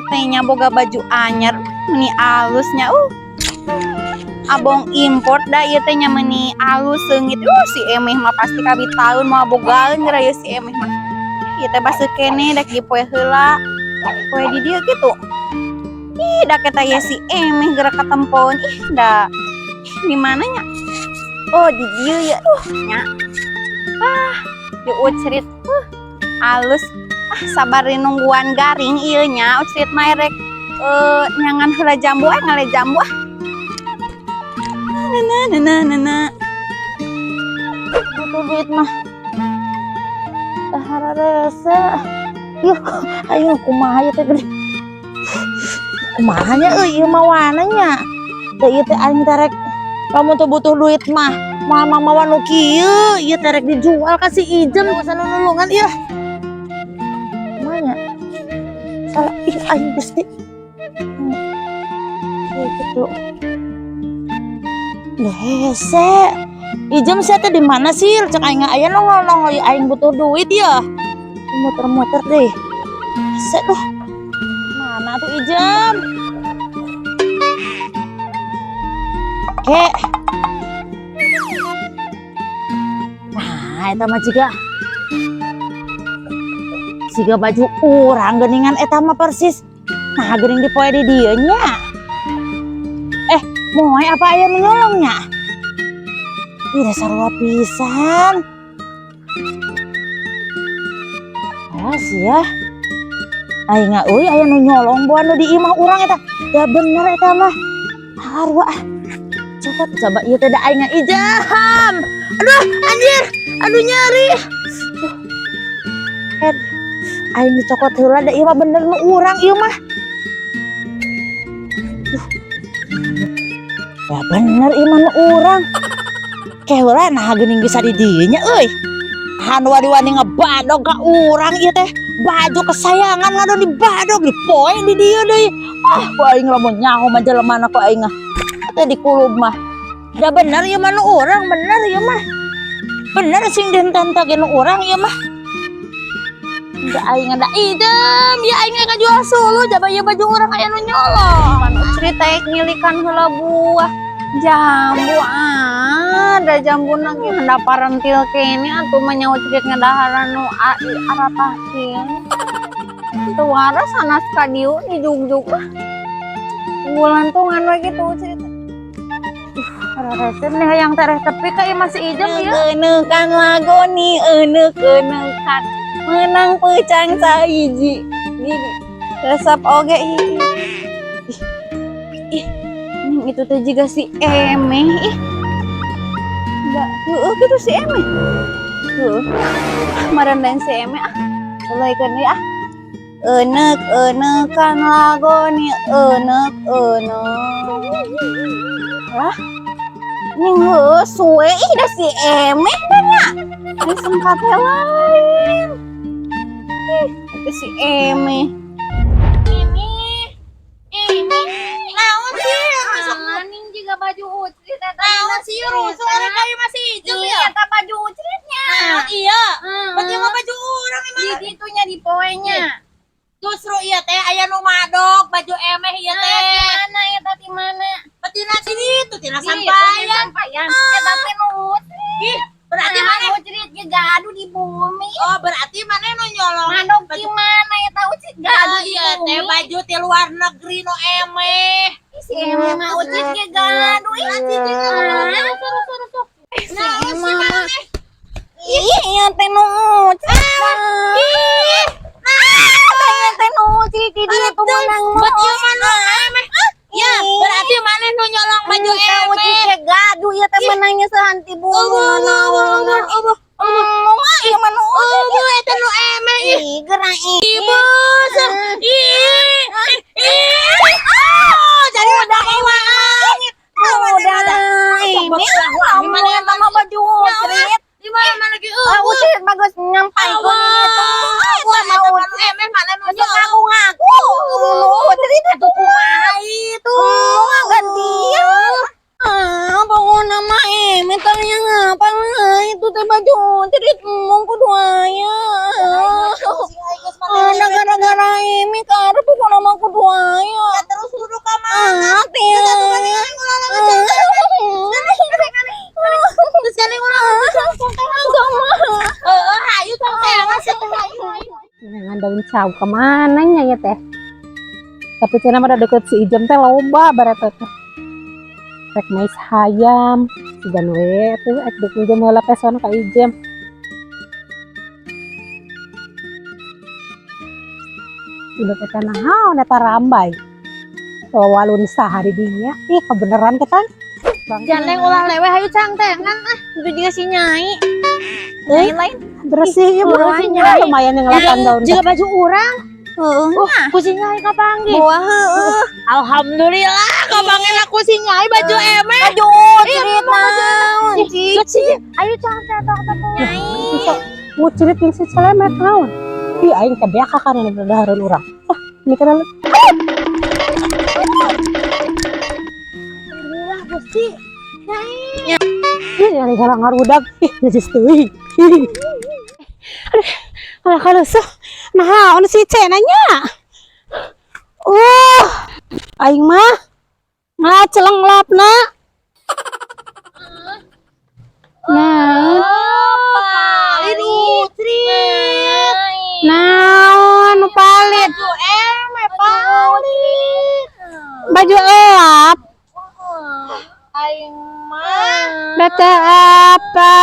Teh nya boga baju anyar, meni alus nya. Abong import da ieu teh nya, meni alus seungit. Si Emeh mah pasti kabit tahun mau bogaeun geura ieu si Emeh mah. Ieu teh baseuh keneh, dek dipoe heula. Poe di dieu kitu. Ih, da eta ieu si Emeh geura katempoeun. Ih, da ih, di mana nya? Oh, di dieu ya. Duh, nya. Ah, diucrit. Alus. Ah, sabar nungguan garing ieu nya, ucrit mah rek nyangan heula jambu, eh, ngale jambu ah. Na na na na na na. Butuh duit mah. Dahar rese. Yuh, ayo kumaha ieu teh gede. Kumaha nya euy ieu mah nya. Teu ieu teh aing teh rek lamun teu butuh duit mah moal mamawa nu kieu, ieu teh rek dijual ka si Ijem usah nu nulungan ieu. Kumaha nya? Salah ih aing, Gusti. Kayak gitu. Hese. Ijem sia teh di mana sih? Cek aing aya nongol-nongol ya, aing butuh duit ya. Muter-muter deh. Hese tuh. Mana tuh Ijem? Kek. Nah, eta mah siga baju urang geuningan eta mah persis. Nah, geuning dipoe di dieu nya. Eh, moe apa aya nu nyolong nya? Ih, dasar sarua pisan. Ah, sia. Aing euy aya nu nyolong boa nu di imah urang eta. Ya bener eta mah. Sarua ah. Coba coba ieu teh da aing ijam. Aduh, anjir. Aduh, nyeri. Head. Aing dicokot heula da ieu mah bener nu urang ieu mah. Duh. Ya bener ieu mah nu urang. Ke heula nah geuning bisa di dieu nya euy. Han wani-wani ngebadog ka urang ieu teh. Baju kesayangan ngadon dibadog dipoe di dieu deui. Ah, ku aing lamun nyaho mah jelemana ku aing ah. Teh dikulub mah. Da bener ieu mah nu urang, bener ieu mah. Bener sing dententa ge nu urang ieu mah. Da aing da idem, ya aing ngajual suluh jaba ieu baju urang aya nu nyolong. Cerita ngilikan heula buah jambu, ah da jambuna ge hendak parentil kene atuh mah nyawa cerit ngadaharan nu aratah kieu. Teu waras sanas ka dieu dijugjug ah. Gulantungan we kitu cerita. Rese nih hayang tereh tepi ka ieu masih ijem ieu. Euneukan lagoni euneuk-euneukkan menang peucang sahiji. Gini resep oge ih. Ih, ih, ning itu teh jiga si Emeh ih. Enggak, heueuh kitu si Emeh. Heueuh. Marenden si Emeh ah. Selaikeun deui ah. Euneuk-euneukkan lagoni euneuk-euneuk. Lah, ning heueuh suwe ih da si Emeh da nya. Ini sengkat lain. Ih, itu si Emeh. Ini, ini. Naon sih? Ah, ning juga baju ucrit eta. Naon sih rusuh arek ka ieu masih ijem Iya, ya? eta baju ucritnya. Naon iya? Heeh. Berarti mah baju urang ieu Di mah. ditunya di poenya. Justru ieu teh aya nu madog baju Emeh ieu Nah, teh. di mana eta, di mana? Berarti na ditu tina Di sampayan. Sampayan. Eta teh nu ucrit. Ih, berarti Nah, mana? Ucrit ge gaduh di bumi. Oh, berarti mana nu nyolong? Madog baju di mana eta ucrit gaduh Ah, di iya teh bumi? Baju ti luar negeri nu Emeh. Ih, si Emeh mah ucrit ge gaduh ih. Ah, si Naon Emeh sih mah. maneh? Ih, ieu teh nu ucrit. Ih, Ah, ieu teh nu ucrit di dieu tuh menang. Bet ieu mah nu Emeh. Ya, berarti maneh nu nyolong baju Emeh. Ucrit Emeh. ge gaduh ieu teh menangnya sehanti bumi. Eueuh, eueuh, eueuh, eueuh. Mah ieu mah nu ucrit. Eueuh, eta nu Emeh ih. Ih, gerang ih. Ibu, ih, ih, ah, jadi udah bawa angin. Udah, ini kamu eta mah baju ucrit. Di mana mana lagi? Ah, ucrit bagus nyampaikeun itu. Wah, Eta mah eta mah ucrit. nu Emeh mana nu Geus nyolong? ngaku-ngaku. Nu ucrit itu kumaha itu? Gantian. Ah, pokoknya mah Emeh teh yang apa lah itu. Itu teh baju cerit emong kudu aya. Ah, gara-gara ini karep pokokna mah kudu aya. Terus kudu ka mana? Ah, teh. Terus kali ulah. Heeh, hayu tong teangan sia teh hayu. Dengan daun cau kemana nya ya teh? Tapi cenah mah da deket si Ijem teh loba bareto teh. Rek mais hayam, sigan we tuh ek dek minjem heula peson ka Ijem. Udah eta naon eta rambai. Walun saha di dinya. Ih, kebeneran ketan. Jangan ulah lewe hayu cang teangan ah. Itu juga si Nyai. Nyai lain. Bersih ya, bersih Nyai. Lumayan yang ngelapan daun. Juga baju urang. Heeh. Ku si Nyai kapanggih. Buah heeh. Alhamdulillah kapanggih ku si Nyai baju emeh. Baju cerit naon, Ci. Ayo cang teh tong tepung. Nyai. Ngucerit jeung si Celemet naon? Ih, aing teh beak kana dahareun urang. Ah, mikirna Alhamdulillah Gusti. Ih, yang salah ngarudag. Ih, geus teuing. Aduh, alah kaleusuh. Naon si C nanya? Aing mah ngaceleng lapna. Naon? Palit cerit. Naon nu palit? Baju emeh palit. Baju elap. Aing mah Bata apa?